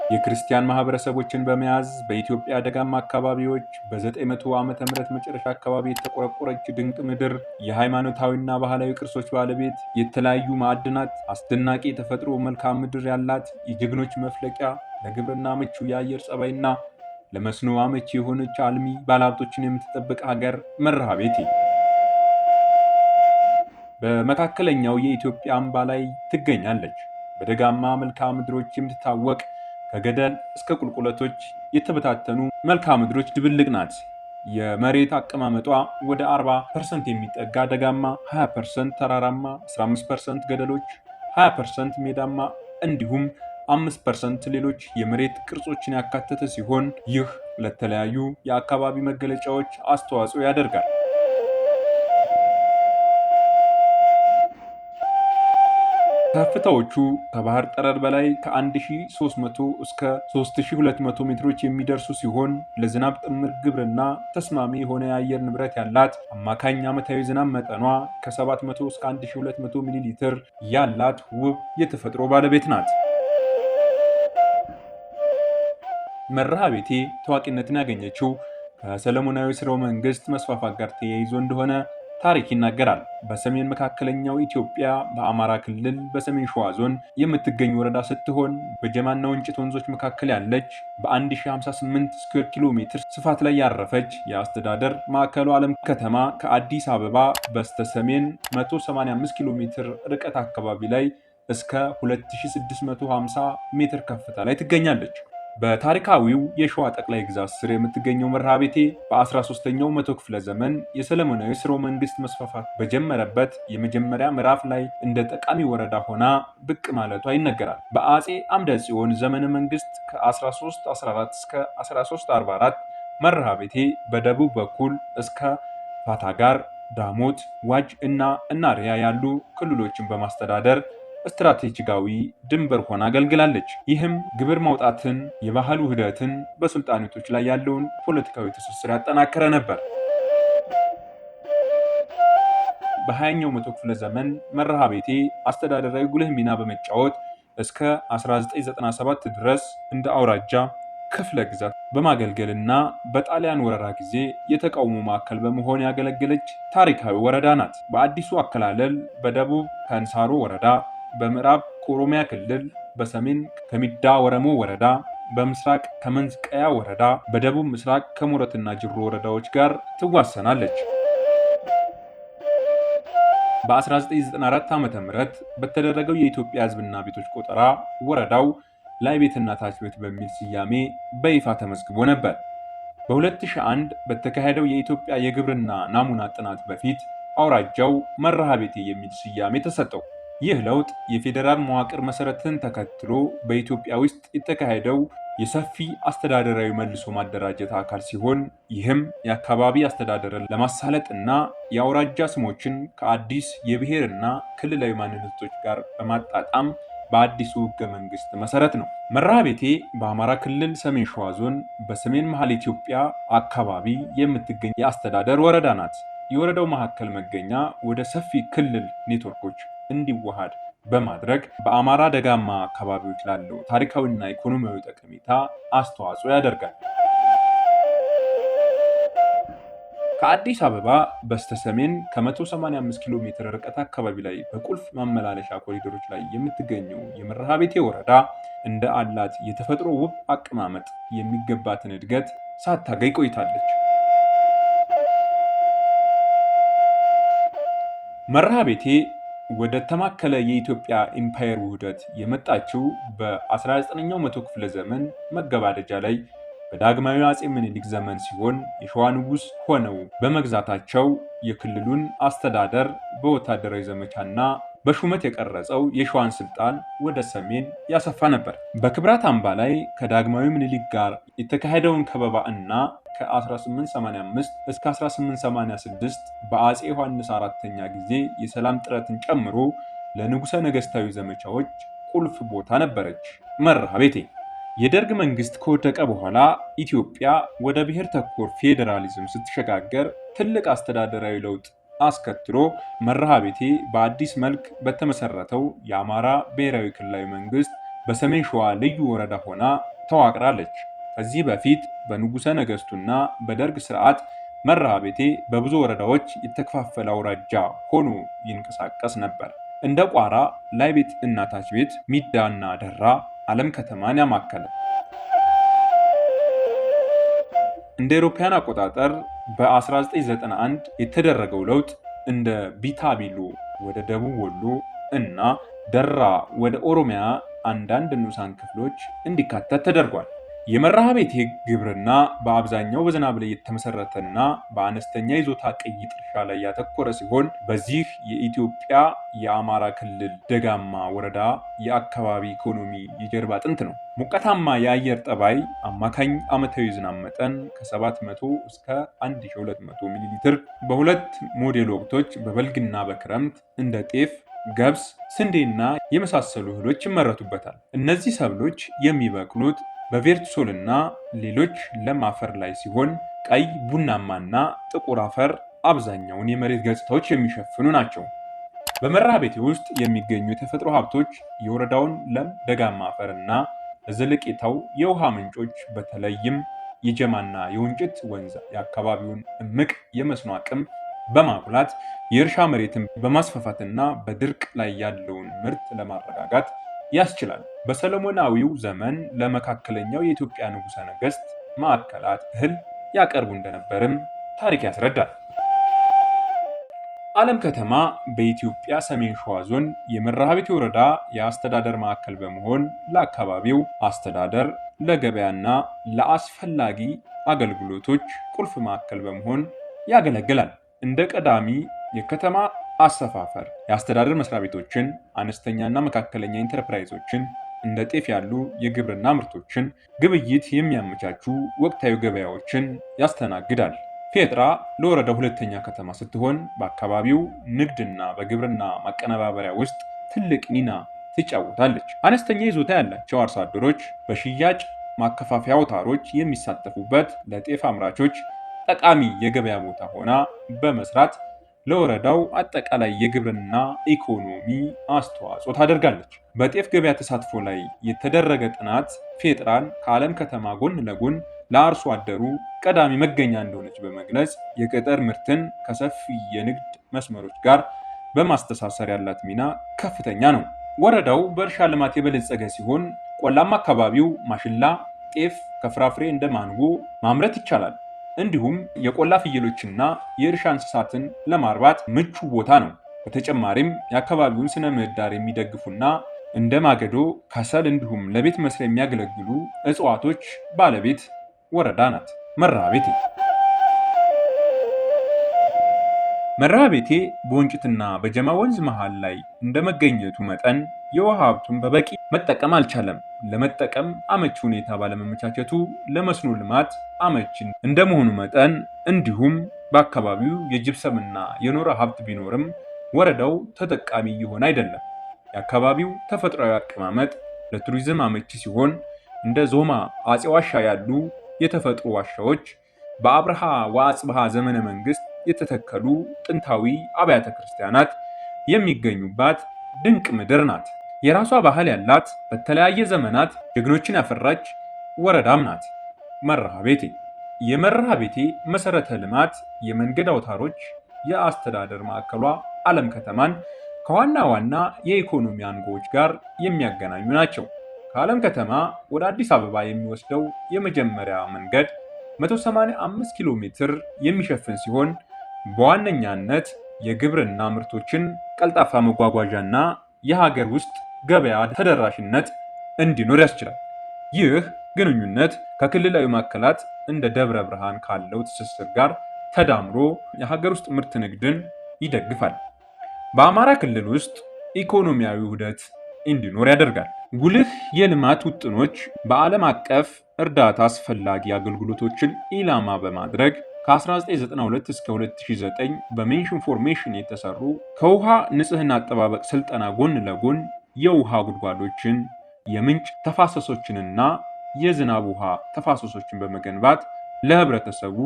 የክርስቲያን ማህበረሰቦችን በመያዝ በኢትዮጵያ ደጋማ አካባቢዎች በ900 ዓመተ ምህረት መጨረሻ አካባቢ የተቆረቆረች ድንቅ ምድር፣ የሃይማኖታዊና ባህላዊ ቅርሶች ባለቤት፣ የተለያዩ ማዕድናት፣ አስደናቂ የተፈጥሮ መልክዓ ምድር ያላት፣ የጀግኖች መፍለቂያ፣ ለግብርና ምቹ የአየር ጸባይና ለመስኖ አመቺ የሆነች አልሚ ባለሀብቶችን የምትጠብቅ ሀገር መርሃ ቤቴ በመካከለኛው የኢትዮጵያ አምባ ላይ ትገኛለች። በደጋማ መልክዓ ምድሮች የምትታወቅ፣ ከገደል እስከ ቁልቁለቶች የተበታተኑ መልክዓ ምድሮች ድብልቅ ናት። የመሬት አቀማመጧ ወደ 40% የሚጠጋ ደጋማ፣ 20% ተራራማ፣ 15% ገደሎች፣ 20% ሜዳማ እንዲሁም 5% ሌሎች የመሬት ቅርጾችን ያካተተ ሲሆን፣ ይህ ለተለያዩ የአካባቢ መገለጫዎች አስተዋጽኦ ያደርጋል። ከፍታዎቹ ከባህር ጠለል በላይ ከ1300 እስከ 3200 ሜትሮች የሚደርሱ ሲሆን፣ ለዝናብ ጥምር ግብርና ተስማሚ የሆነ የአየር ንብረት ያላት፣ አማካኝ ዓመታዊ ዝናብ መጠኗ ከ700 እስከ 1200 ሚሊ ሊትር ያላት ውብ የተፈጥሮ ባለቤት ናት። መርሃ ቤቴ ታዋቂነትን ያገኘችው ከሰለሞናዊ ስርወ መንግስት መስፋፋት ጋር ተያይዞ እንደሆነ ታሪክ ይናገራል። በሰሜን መካከለኛው ኢትዮጵያ በአማራ ክልል በሰሜን ሸዋ ዞን የምትገኝ ወረዳ ስትሆን፣ በጀማና ወንጭት ወንዞች መካከል ያለች፣ በ1058 ስኩዌር ኪሎ ሜትር ስፋት ላይ ያረፈች፣ የአስተዳደር ማዕከሉ ዓለም ከተማ ከአዲስ አበባ በስተሰሜን 185 ኪሎ ሜትር ርቀት አካባቢ ላይ እስከ 2650 ሜትር ከፍታ ላይ ትገኛለች። በታሪካዊው የሸዋ ጠቅላይ ግዛት ስር የምትገኘው መርሃቤቴ በ13ኛው መቶ ክፍለ ዘመን የሰለሞናዊ ስርወ መንግስት መስፋፋት በጀመረበት የመጀመሪያ ምዕራፍ ላይ እንደ ጠቃሚ ወረዳ ሆና ብቅ ማለቷ ይነገራል። በአጼ አምደ ጽዮን ዘመነ መንግስት ከ1314 እስከ 1344 መርሃቤቴ በደቡብ በኩል እስከ ፈታጋር፣ ዳሞት፣ ዋጅ እና እናሪያ ያሉ ክልሎችን በማስተዳደር ስትራቴጂካዊ ድንበር ሆና አገልግላለች። ይህም ግብር ማውጣትን፣ የባህል ውህደትን፣ በሱልጣኔቶች ላይ ያለውን ፖለቲካዊ ትስስር ያጠናከረ ነበር። በ20ኛው መቶ ክፍለ ዘመን መርሃ ቤቴ አስተዳደራዊ ጉልህ ሚና በመጫወት እስከ 1997 ድረስ እንደ አውራጃ ክፍለ ግዛት በማገልገልና በጣሊያን ወረራ ጊዜ የተቃውሞ ማዕከል በመሆን ያገለገለች ታሪካዊ ወረዳ ናት። በአዲሱ አከላለል በደቡብ ከእንሳሮ ወረዳ፣ በምዕራብ ከኦሮሚያ ክልል፣ በሰሜን ከሚዳ ወረሞ ወረዳ፣ በምስራቅ ከመንዝ ቀያ ወረዳ፣ በደቡብ ምስራቅ ከሞረትና ጅሩ ወረዳዎች ጋር ትዋሰናለች። በ1994 ዓ.ም በተደረገው የኢትዮጵያ ሕዝብና ቤቶች ቆጠራ ወረዳው ላይ ቤትና ታች ቤት በሚል ስያሜ በይፋ ተመዝግቦ ነበር። በ2001 በተካሄደው የኢትዮጵያ የግብርና ናሙና ጥናት በፊት አውራጃው መርሃ ቤቴ የሚል ስያሜ ተሰጠው። ይህ ለውጥ የፌዴራል መዋቅር መሰረትን ተከትሎ በኢትዮጵያ ውስጥ የተካሄደው የሰፊ አስተዳደራዊ መልሶ ማደራጀት አካል ሲሆን፣ ይህም የአካባቢ አስተዳደርን ለማሳለጥ እና የአውራጃ ስሞችን ከአዲስ የብሔርና ክልላዊ ማንነቶች ጋር በማጣጣም በአዲሱ ሕገ መንግስት መሰረት ነው። መርሃ ቤቴ በአማራ ክልል ሰሜን ሸዋ ዞን በሰሜን መሃል ኢትዮጵያ አካባቢ የምትገኝ የአስተዳደር ወረዳ ናት። የወረዳው መካከል መገኛ ወደ ሰፊ ክልል ኔትወርኮች እንዲዋሃድ በማድረግ በአማራ ደጋማ አካባቢዎች ላለው ታሪካዊና ኢኮኖሚያዊ ጠቀሜታ አስተዋጽኦ ያደርጋል። ከአዲስ አበባ በስተሰሜን ከ185 ኪሎ ሜትር ርቀት አካባቢ ላይ በቁልፍ ማመላለሻ ኮሪደሮች ላይ የምትገኘው የመርሃ ቤቴ ወረዳ እንደ አላት የተፈጥሮ ውብ አቀማመጥ የሚገባትን እድገት ሳታገኝ ቆይታለች። መርሃ ቤቴ ወደ ተማከለ የኢትዮጵያ ኢምፓየር ውህደት የመጣችው በ19ኛው መቶ ክፍለ ዘመን መገባደጃ ላይ በዳግማዊ አጼ ምኒልክ ዘመን ሲሆን፣ የሸዋ ንጉሥ ሆነው በመግዛታቸው የክልሉን አስተዳደር በወታደራዊ ዘመቻና በሹመት የቀረጸው የሸዋን ስልጣን ወደ ሰሜን ያሰፋ ነበር። በክብራት አምባ ላይ ከዳግማዊ ምኒልክ ጋር የተካሄደውን ከበባ እና ከ1885 እስከ 1886 በአጼ ዮሐንስ አራተኛ ጊዜ የሰላም ጥረትን ጨምሮ ለንጉሠ ነገሥታዊ ዘመቻዎች ቁልፍ ቦታ ነበረች መርሃ ቤቴ። የደርግ መንግስት ከወደቀ በኋላ ኢትዮጵያ ወደ ብሔር ተኮር ፌዴራሊዝም ስትሸጋገር ትልቅ አስተዳደራዊ ለውጥ አስከትሎ መርሃ ቤቴ በአዲስ መልክ በተመሰረተው የአማራ ብሔራዊ ክልላዊ መንግስት በሰሜን ሸዋ ልዩ ወረዳ ሆና ተዋቅራለች። ከዚህ በፊት በንጉሠ ነገሥቱና በደርግ ስርዓት መርሃቤቴ በብዙ ወረዳዎች የተከፋፈለ አውራጃ ሆኖ ይንቀሳቀስ ነበር። እንደ ቋራ፣ ላይ ቤት እና ታች ቤት፣ ሚዳና ደራ፣ ዓለም ከተማን ያማከለ። እንደ አውሮፓውያን አቆጣጠር በ1991 የተደረገው ለውጥ እንደ ቢታቢሎ ወደ ደቡብ ወሎ እና ደራ ወደ ኦሮሚያ አንዳንድ ንዑሳን ክፍሎች እንዲካተት ተደርጓል። የመርሃቤቴ ግብርና በአብዛኛው በዝናብ ላይ የተመሰረተና በአነስተኛ ይዞታ ቅይጥ እርሻ ላይ ያተኮረ ሲሆን በዚህ የኢትዮጵያ የአማራ ክልል ደጋማ ወረዳ የአካባቢ ኢኮኖሚ የጀርባ አጥንት ነው። ሞቃታማ የአየር ጠባይ፣ አማካኝ ዓመታዊ ዝናብ መጠን ከ700 እስከ 1200 ሚሊ ሊትር፣ በሁለት ሞዴል ወቅቶች በበልግና በክረምት እንደ ጤፍ፣ ገብስ፣ ስንዴና የመሳሰሉ እህሎች ይመረቱበታል። እነዚህ ሰብሎች የሚበቅሉት በቬርቲሶል እና ሌሎች ለም አፈር ላይ ሲሆን ቀይ፣ ቡናማና ጥቁር አፈር አብዛኛውን የመሬት ገጽታዎች የሚሸፍኑ ናቸው። በመርሃቤቴ ውስጥ የሚገኙ የተፈጥሮ ሀብቶች የወረዳውን ለም ደጋማ አፈር እና ለዘለቄታው የውሃ ምንጮች በተለይም የጀማና የወንጭት ወንዝ የአካባቢውን እምቅ የመስኖ አቅም በማጉላት የእርሻ መሬትን በማስፋፋትና በድርቅ ላይ ያለውን ምርት ለማረጋጋት ያስችላል። በሰለሞናዊው ዘመን ለመካከለኛው የኢትዮጵያ ንጉሠ ነገሥት ማዕከላት እህል ያቀርቡ እንደነበርም ታሪክ ያስረዳል። ዓለም ከተማ በኢትዮጵያ ሰሜን ሸዋ ዞን የመርሃቤቴ ወረዳ የአስተዳደር ማዕከል በመሆን ለአካባቢው አስተዳደር፣ ለገበያና ለአስፈላጊ አገልግሎቶች ቁልፍ ማዕከል በመሆን ያገለግላል። እንደ ቀዳሚ የከተማ አሰፋፈር የአስተዳደር መስሪያ ቤቶችን፣ አነስተኛና መካከለኛ ኢንተርፕራይዞችን፣ እንደ ጤፍ ያሉ የግብርና ምርቶችን ግብይት የሚያመቻቹ ወቅታዊ ገበያዎችን ያስተናግዳል። ፌጥራ ለወረዳው ሁለተኛ ከተማ ስትሆን በአካባቢው ንግድና በግብርና ማቀነባበሪያ ውስጥ ትልቅ ሚና ትጫወታለች። አነስተኛ ይዞታ ያላቸው አርሶ አደሮች በሽያጭ ማከፋፈያ አውታሮች የሚሳተፉበት ለጤፍ አምራቾች ጠቃሚ የገበያ ቦታ ሆና በመስራት ለወረዳው አጠቃላይ የግብርና ኢኮኖሚ አስተዋጽኦ ታደርጋለች። በጤፍ ገበያ ተሳትፎ ላይ የተደረገ ጥናት ፌጥራን ከዓለም ከተማ ጎን ለጎን ለአርሶ አደሩ ቀዳሚ መገኛ እንደሆነች በመግለጽ የገጠር ምርትን ከሰፊ የንግድ መስመሮች ጋር በማስተሳሰር ያላት ሚና ከፍተኛ ነው። ወረዳው በእርሻ ልማት የበለጸገ ሲሆን ቆላማ አካባቢው ማሽላ፣ ጤፍ፣ ከፍራፍሬ እንደ ማንጎ ማምረት ይቻላል። እንዲሁም የቆላ ፍየሎችና የእርሻ እንስሳትን ለማርባት ምቹ ቦታ ነው። በተጨማሪም የአካባቢውን ስነ ምህዳር የሚደግፉና እንደ ማገዶ፣ ከሰል እንዲሁም ለቤት መስሪያ የሚያገለግሉ እጽዋቶች ባለቤት ወረዳ ናት። መርሃቤቴ መርሃቤቴ በወንጭትና በጀማ ወንዝ መሃል ላይ እንደመገኘቱ መጠን የውሃ ሀብቱን በበቂ መጠቀም አልቻለም። ለመጠቀም አመቺ ሁኔታ ባለመመቻቸቱ ለመስኖ ልማት አመቺ እንደመሆኑ መጠን እንዲሁም በአካባቢው የጅብሰምና የኖራ ሀብት ቢኖርም ወረዳው ተጠቃሚ እየሆነ አይደለም። የአካባቢው ተፈጥሯዊ አቀማመጥ ለቱሪዝም አመቺ ሲሆን እንደ ዞማ አፄ ዋሻ ያሉ የተፈጥሮ ዋሻዎች፣ በአብርሃ ወአጽብሃ ዘመነ መንግስት የተተከሉ ጥንታዊ አብያተ ክርስቲያናት የሚገኙባት ድንቅ ምድር ናት። የራሷ ባህል ያላት በተለያየ ዘመናት ጀግኖችን ያፈራች ወረዳም ናት። መርሃቤቴ የመርሃቤቴ መሰረተ ልማት የመንገድ አውታሮች የአስተዳደር ማዕከሏ ዓለም ከተማን ከዋና ዋና የኢኮኖሚ አንጎዎች ጋር የሚያገናኙ ናቸው። ከዓለም ከተማ ወደ አዲስ አበባ የሚወስደው የመጀመሪያ መንገድ 185 ኪሎ ሜትር የሚሸፍን ሲሆን በዋነኛነት የግብርና ምርቶችን ቀልጣፋ መጓጓዣና የሀገር ውስጥ ገበያ ተደራሽነት እንዲኖር ያስችላል። ይህ ግንኙነት ከክልላዊ ማዕከላት እንደ ደብረ ብርሃን ካለው ትስስር ጋር ተዳምሮ የሀገር ውስጥ ምርት ንግድን ይደግፋል። በአማራ ክልል ውስጥ ኢኮኖሚያዊ ውህደት እንዲኖር ያደርጋል። ጉልህ የልማት ውጥኖች በዓለም አቀፍ እርዳታ አስፈላጊ አገልግሎቶችን ኢላማ በማድረግ ከ1992 እስከ 2009 በ Mission for Mission የተሰሩ ከውሃ ንጽህና አጠባበቅ ስልጠና ጎን ለጎን የውሃ ጉድጓዶችን፣ የምንጭ ተፋሰሶችንና የዝናብ ውሃ ተፋሰሶችን በመገንባት ለህብረተሰቡ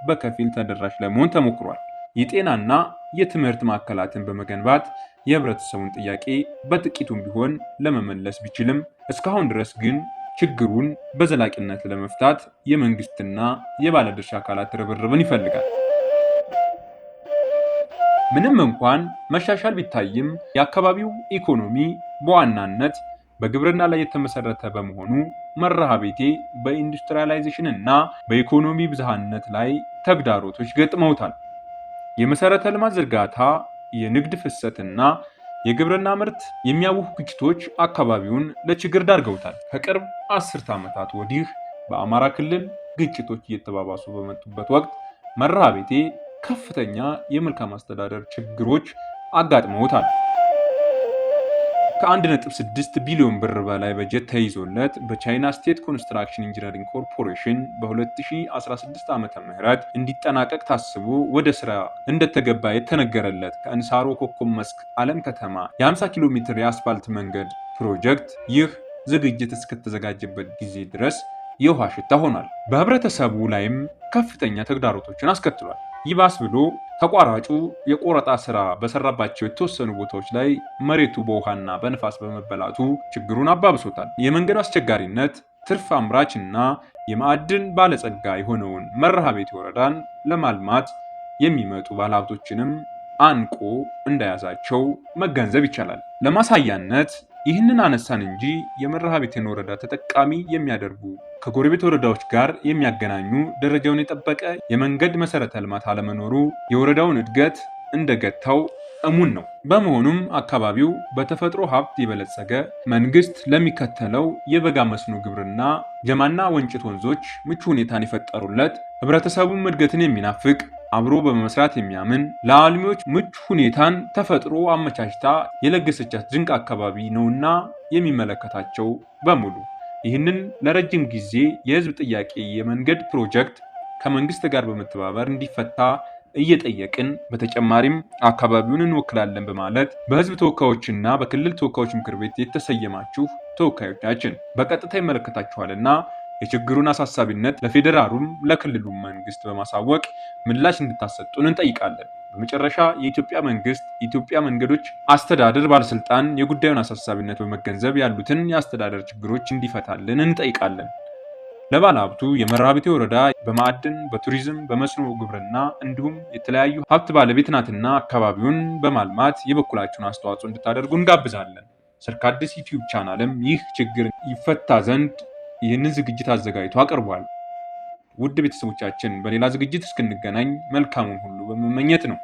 በከፊል ተደራሽ ለመሆን ተሞክሯል። የጤናና የትምህርት ማዕከላትን በመገንባት የህብረተሰቡን ጥያቄ በጥቂቱም ቢሆን ለመመለስ ቢችልም እስካሁን ድረስ ግን ችግሩን በዘላቂነት ለመፍታት የመንግስትና የባለድርሻ አካላት ርብርብን ይፈልጋል። ምንም እንኳን መሻሻል ቢታይም የአካባቢው ኢኮኖሚ በዋናነት በግብርና ላይ የተመሰረተ በመሆኑ መርሃቤቴ በ industrialization እና በኢኮኖሚ ብዝሃነት ላይ ተግዳሮቶች ገጥመውታል። የመሰረተ ልማት ዝርጋታ፣ የንግድ ፍሰትና የግብርና ምርት የሚያውኩ ግጭቶች አካባቢውን ለችግር ዳርገውታል። ከቅርብ አስርተ ዓመታት ወዲህ በአማራ ክልል ግጭቶች እየተባባሱ በመጡበት ወቅት መርሃቤቴ ከፍተኛ የመልካም አስተዳደር ችግሮች አጋጥመውታል። ከ1.6 ቢሊዮን ብር በላይ በጀት ተይዞለት በቻይና State Construction Engineering Corporation በ2016 ዓ.ም እንዲጠናቀቅ ታስቦ ወደ ስራ እንደተገባ የተነገረለት ከእንሳሮ ኮከብ መስክ ዓለም ከተማ የ50 ኪሎ ሜትር የአስፋልት መንገድ ፕሮጀክት ይህ ዝግጅት እስከተዘጋጀበት ጊዜ ድረስ የውሃ ሽታ ሆኗል። በህብረተሰቡ ላይም ከፍተኛ ተግዳሮቶችን አስከትሏል። ይባስ ብሎ ተቋራጩ የቆረጣ ስራ በሰራባቸው የተወሰኑ ቦታዎች ላይ መሬቱ በውሃና በንፋስ በመበላቱ ችግሩን አባብሶታል። የመንገዱ አስቸጋሪነት ትርፍ አምራች እና የማዕድን ባለጸጋ የሆነውን መርሃቤቴ ወረዳን ለማልማት የሚመጡ ባለሀብቶችንም አንቆ እንደያዛቸው መገንዘብ ይቻላል። ለማሳያነት ይህንን አነሳን እንጂ የመርሃቤቴን ወረዳ ተጠቃሚ የሚያደርጉ ከጎረቤት ወረዳዎች ጋር የሚያገናኙ ደረጃውን የጠበቀ የመንገድ መሰረተ ልማት አለመኖሩ የወረዳውን እድገት እንደገታው እሙን ነው። በመሆኑም አካባቢው በተፈጥሮ ሀብት የበለጸገ፣ መንግስት ለሚከተለው የበጋ መስኖ ግብርና ጀማና ወንጭት ወንዞች ምቹ ሁኔታን የፈጠሩለት፣ ህብረተሰቡም እድገትን የሚናፍቅ፣ አብሮ በመስራት የሚያምን፣ ለአልሚዎች ምቹ ሁኔታን ተፈጥሮ አመቻችታ የለገሰቻት ድንቅ አካባቢ ነውና የሚመለከታቸው በሙሉ ይህንን ለረጅም ጊዜ የህዝብ ጥያቄ የመንገድ ፕሮጀክት ከመንግስት ጋር በመተባበር እንዲፈታ እየጠየቅን፣ በተጨማሪም አካባቢውን እንወክላለን በማለት በህዝብ ተወካዮችና በክልል ተወካዮች ምክር ቤት የተሰየማችሁ ተወካዮቻችን በቀጥታ ይመለከታችኋልና የችግሩን አሳሳቢነት ለፌዴራሉም ለክልሉም መንግስት በማሳወቅ ምላሽ እንድታሰጡን እንጠይቃለን። በመጨረሻ የኢትዮጵያ መንግስት፣ የኢትዮጵያ መንገዶች አስተዳደር ባለስልጣን የጉዳዩን አሳሳቢነት በመገንዘብ ያሉትን የአስተዳደር ችግሮች እንዲፈታልን እንጠይቃለን። ለባለሀብቱ የመርሃቤቴ ወረዳ በማዕድን፣ በቱሪዝም፣ በመስኖ ግብርና እንዲሁም የተለያዩ ሀብት ባለቤት ናትና አካባቢውን በማልማት የበኩላችሁን አስተዋጽኦ እንድታደርጉ እንጋብዛለን። ሰርካዲስ YouTube ቻናልም ይህ ችግር ይፈታ ዘንድ ይህንን ዝግጅት አዘጋጅቶ አቅርቧል። ውድ ቤተሰቦቻችን በሌላ ዝግጅት እስክንገናኝ መልካሙን ሁሉ በመመኘት ነው።